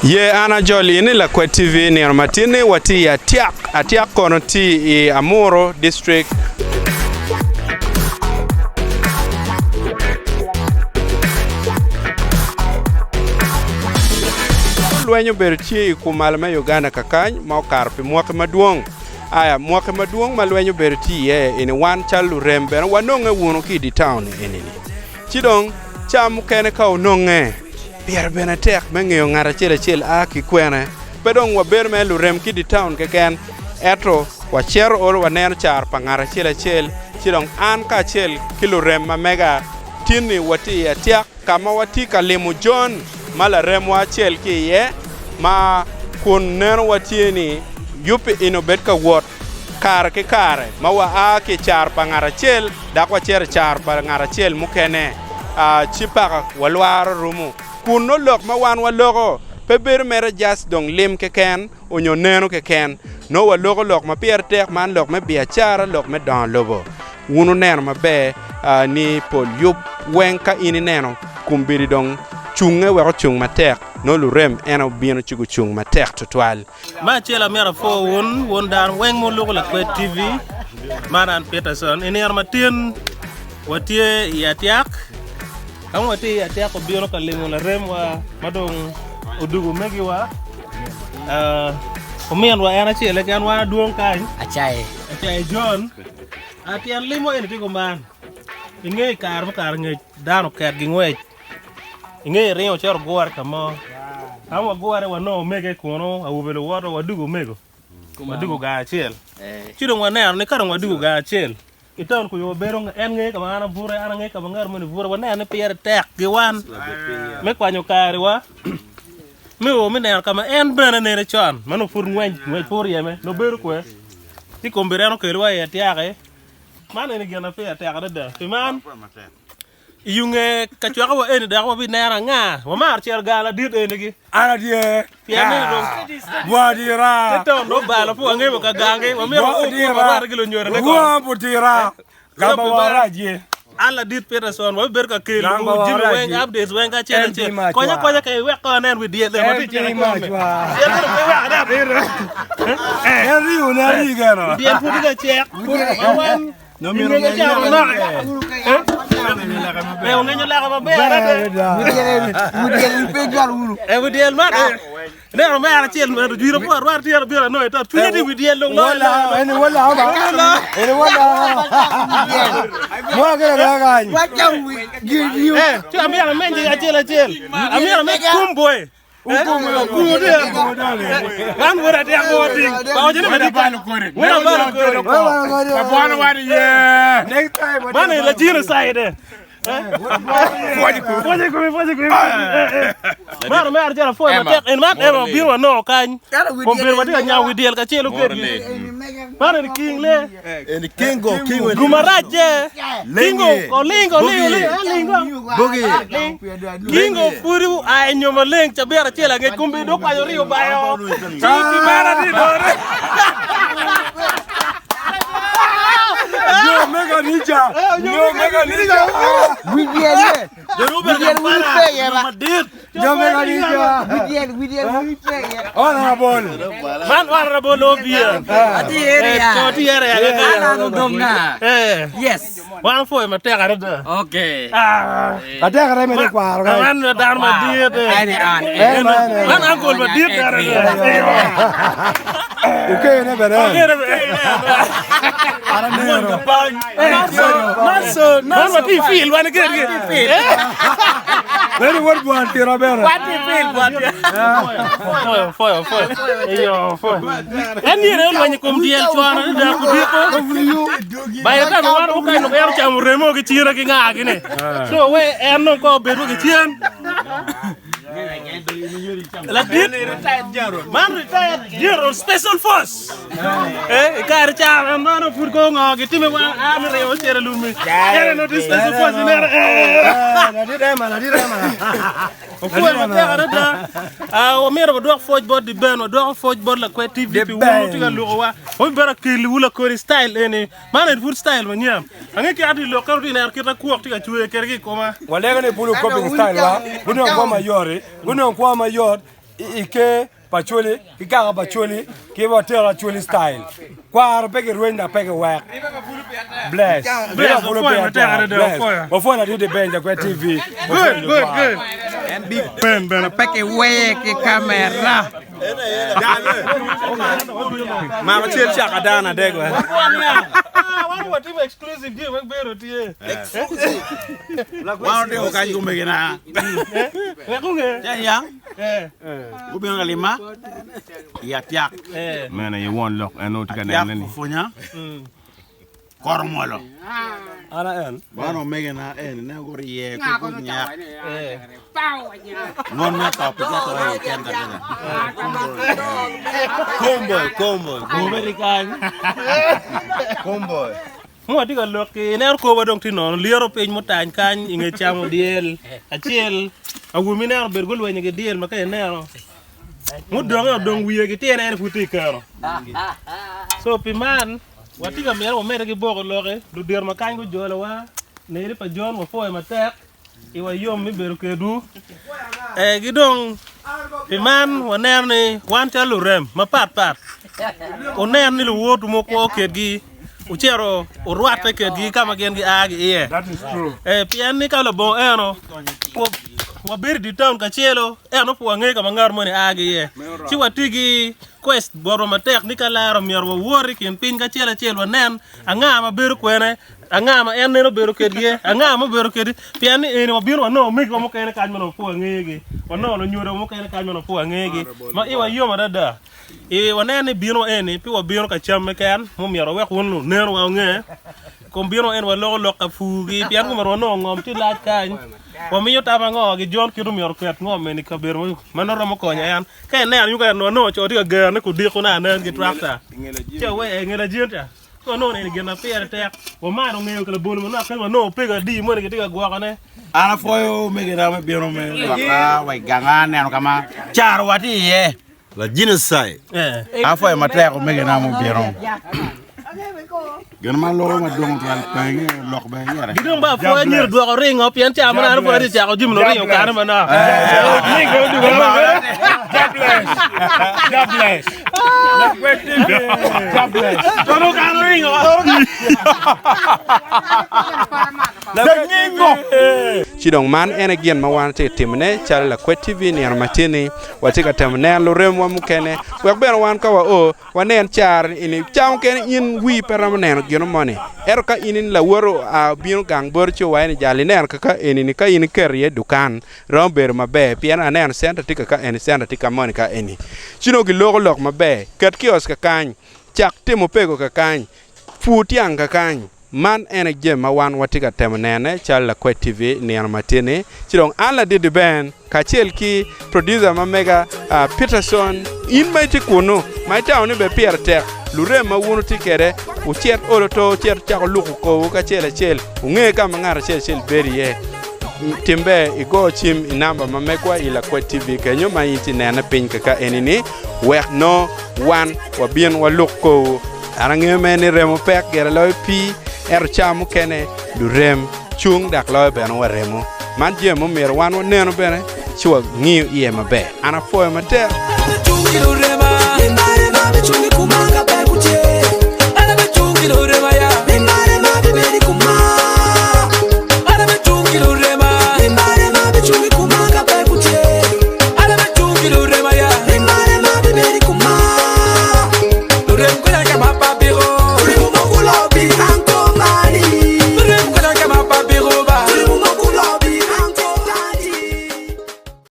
Ye an ajol in i Lakwed TV nino matin-ni watye i Atiak. Atiak kono tye i Amuru District. Lweny obedo tye i kumalo me Uganda kakany ma okato pi mwaki madwong. Aya, mwaki madwong ma lweny obedo tye iye eni wan calo lurem bene wanonge wunu ki i dye taun eni-ni. Ci dong, ca mukene ka ononge, pire bene tek me ngeyo ngat acel acel a ki kwene. Pe dong wabedo mere lurem ki i dye taun keken, ento wacito olo waneno caro pa ngat acel acel. Ci dong an kacel ki lurem ma mega tin-ni watye i Atiak ka ma watye ka limo John ma laremwa acel ki iye ma kun neno watye ni yubbe eni obed ka wot kare ki kare ma wa a ki i caro pa ngat acel dok wacito i caro pa ngat acel mukene ci paka walwaro rumo kun nongo lok ma wan waloko pe bedo mere just dong lim keken onyo neno keken nongo waloko lok ma pire tek man lok me biacara lok me dongo lobo. Wun wuneno maber ni pol yub weng ka in ineno kombeddi dong cunge wek ocung matek nongo lurem en obino ci gucung matek tutwal. Me acel amyero apwo wun, wun dano weng ma wuluko Lakwed TV, man an Peterson. I nino matin watye i Atiak, ka ma watye i Atiak obino ka limo laremwa ma dong odugo megiwa, uh, ominwa en acel keken wan adwong kany, Acaye. Acaye John. Uh, tyen limo eni tye kuman, inge i kare mukato angec dano oket gingwec Inge ringo ocito ogure ka mo, ka ma wagure wanongo omege kunu, awobe luwotwa wadugo omego, wadugo gang acel. Ci dong waneno ni ka dong wadugo gang acel, i taun kuca wabedo, en ngeyo ka ma an abute, an angeyo ka ma ngat moni bute, waneno ni pire tek ki wan me kwanyo karewa me o me neno ka ma en bene nene con ma nongo pud ngwec, ngwec pe oryeme, nongo bedo kwe. Ci kombeddi en okelowa i atyaki, man eni gin ma pire tek adada. Pi man, I yo nge ka cwako wa eni dok wabineno anga wamaro cito gang ladit eni gi. An atye. Pien ni dong Bwadira. te town dong obalo pe wangeyo ka gangi wamito wa Bwadira. warwate ki lunyodo ne kono. Wua butira. Gamba wa rac-ye. An ladit Peterson wabibedo ka kelo Gamba wa jami rac-ye. weng updates weng kacel MP acel. Macwa. Konya konya ka iwek ko anen wi dyel ma tye MP cito kome. Macwa. Dyel meno pe iwek anen wi En riyo ne ri keno. dyel pud tye ka cek. Ma wan Kingo pudi oa i nyom maleng cabit acel angec kombeddi dong okwanyo rii obayo ci pi mara ni dore. Nyo me kanisa. Nyo me kanisa. Dong obedo Kampala madit. Jo me kanisa. Honorable. Man honorable obia. Atye area. Eh, Atye area. An odonga. Eh. Yes. Wan opwoyo matek adada. Okay. Ah. Atek ata imede kwaro kany. An dano madit. eh. Ene an. En ma en en. Man uncle madit adada. Ukene bene. An aneno. Man watye i field wan kengi. Bene wod bwan tira bene. Foyo, foyo, foyo. Iyo, foyo. En myero olweny i kom dyel con adada kudiko. By the time wan okano en ocamo remo ki cira ki nga gini. So we en dong ko obedo ki cen. Ladit man retired general special force. Eh, i kare ca en mano pud ko ngo gitime wa a me remo cere lumi. En no special force ineno. Eh. Ladit ema, ladit ema. Opwoyo matek adada. Ah, wamyero wadwok pwoc bot The Ben, wadwoko pwoc bot Lakwed TV The pi wun Ben. wutye ka lukowa. Wabibedo akeliwu lakodi style eni. Man eni pud style manyen. Ange ki ati lok kadi ineno kit akwok tye ka cwer kwede ki i koma. Walego ni bulu coping style wa, gunong kwo mayot, gunong kwo mayot. I ker pa Acholi ki kaka pa Acholi ki watero Acholi style. Kwaro pe girweny dok pe giwek. Bless. Bless, wapwoyo matek adada, wapwoyo. Wapwoyo ladit Ben Jakwed TV. Good, good, good. Ben bene pe kiweye ki kamera. Mako cel caka dano adek we. Wan watimo exclusive jami wek bedo tye. Wan odiko kany gumegina. Wek onge. Yang. Gubino ka lima i atyak. Meno aye won lok en onongo tye ka Atyak nene-ni. opwonya kor omwolo. An a en. Man omegina eni ne gurye ki gunyak. Ngon me to pe to i center kene. Comboy, comboy. Gubedi kany. Comboy. Mo atye ka lok ki ineno koba dong tye nono lyeto piny mutany kany i nge camo dyel acel awobi ineno obedo gulwenyo ki dyel ma ka ineno mudonge odong wiye ki tyene en pud tye i keno so pi man watye ka mito wamedde ki boko loki ludito ma kany gujolowa neri pa John wapwoyo matek Iwa yom me bedo kedwu. Eh, ki dong pi man waneno ni wan calo lurem mapat pat, wunen ni luwotwu mukwo kedgi, wucito wurwatte kedgi ka ma gin gia ki iye. Eh, pien ni ka labongo eno, wabedo i dye taun kacelo, ento pe wangeyo ka ma ngat moni a ki iye. Ci watye ki quest botwa matek ni ka laro myero wawot i kin piny kacel acel wanen anga ma bedo kwene, Anga ma en nene obedo kedgi? Anga ma obedo kedi? Pien ni eni wabino wanongo omegiwa mukene kany ma onongo pe wangeyogi, wanongo lunyodowa mukene kany ma onongo pe wangeyogi, ma iwa yom adada. I waneno ni bino eni pe wabino ka cam keken, mumyero wawek wun lunenowa wunge. Kom bino eni waloko lok ka purgi, pien komyero wanongo ngom tye lac kany. Wamiyo tam ango ki Jon kit omyero oket ngom eni i kabedo ma nongo romo konyo en. Ka ineno yung kare wanongo co tye ka gerone kudiko ne anen ki trakta, ci awe i nge lajin ca. Ci wanongo ni eni gin ma pire tek. Wamaro ngeyo ki labolo manok kadi wanongo pego adi moni kitye ka gwokone. An apwoyo omegina me bino me lwakka wa i ganga neno ka ma carowa tye iye. Lajinocide. Apwoyo matek omegina mubino. Gin ma loko madwong twal pe ingeyo lok bene yere. Gi dong ba apwoyo nyiro dwoko ringo pien ca ma nano pud atye cako jami no ringo kare manok. God bless. God bless. God bless. Kono kano ringo. Ci dong man en aye gin ma wan watye ka timone calo Lakwed TV nino matin-ni, watye ka temo neno luremwa mukene wek bene wan ka wao wanen car eni. Ca mukene in wii pe romo neno gino moni ento ka in in lawoti oa obino gang boti ci owaci ni jal ineno kaka eni-ni ka in iketo iye dukan romo bedo maber pien aneno cente tye kaka eni cente tye ka moni ka eni. Ci nongo giloko lok maber ket kiosk kakany, cak timo pego kakany, pur tyang kakany. Man en aye jami ma wan watye ka temo nene calo Lakwed TV nino matin-ni. Ci dong an ladit Ben kacel ki producer ma mega Peterson, in ma itye kunnu ma itamo ni bene pire tek, lurem ma wun wutye kwede, wucit olo to wucit wucako luko korwu kacel acel, wunge ka ma ngat acel acel bedo iye. Tim ber igo cim i namba ma megwa i Lakwed TV kenyo ma in itye nene piny kaka eni-ni wek nongo wan wabin waluk korwu. An angeyo mere ni remo pek gire loyo pii, ento ca mukene lurem cung dok loyo bene wa remo. Man jami ma omyero wan wanenu bene ci wangiyo iye maber. An apwoyo matek.